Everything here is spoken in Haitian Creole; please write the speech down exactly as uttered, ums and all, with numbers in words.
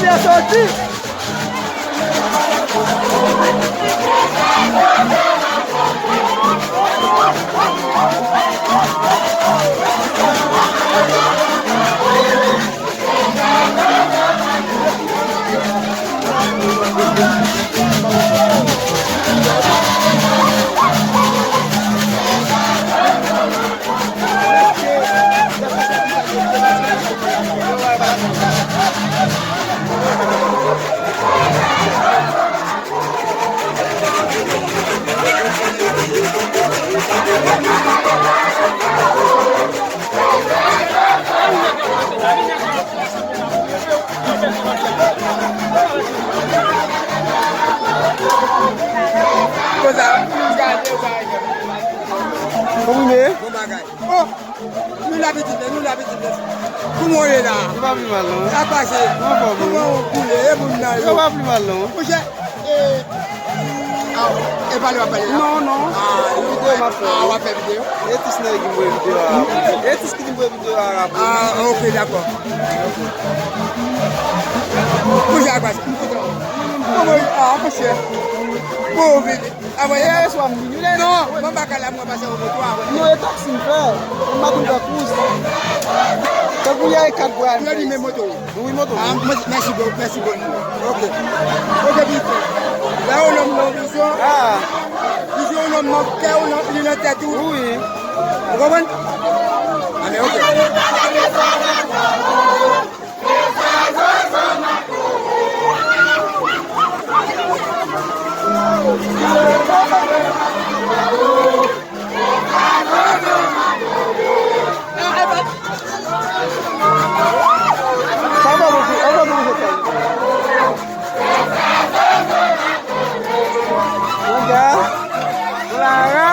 Soti. Konsa, gade, gade. Kòman w ye? Bon bagay. Oh! Nou la pitit, nou la pitit. Kouman w ye la? Nou pa pi mal, non. Sa pase? Anfòm, wi. Kouman w koule? E moun nan yo? Yo pa pi mal, non. Monchè, e, a, e pale w ap pale la? Non, non. A, se videyo m ap fè, a, wi. W ap fè videyo? E Tis nèg ki voye videyo a. E Tis ki di m voye videyo a rapò. A, ok, dakò. Monchè, sa pase? M kontan. Kòman w ye? A, monchè. Bon, vini. Avè yè swa m vini. Non, mwen pa ka la, mwen pase yon moto avè. Non, e taksi m fè. Mwen pa konn fè kous. Tankou yè e kat bra m fè. Yo di men moto. Wi, moto. A, mèsi, mèsi bro, mèsi bro. Ok. Ok, bifè. La, yon nonm nan vizyon. A. Vizyon yon nonm nan kè ou, nan, li nan tèt ou. Wi. Ou konprann? A, men ok. Manga. Clara.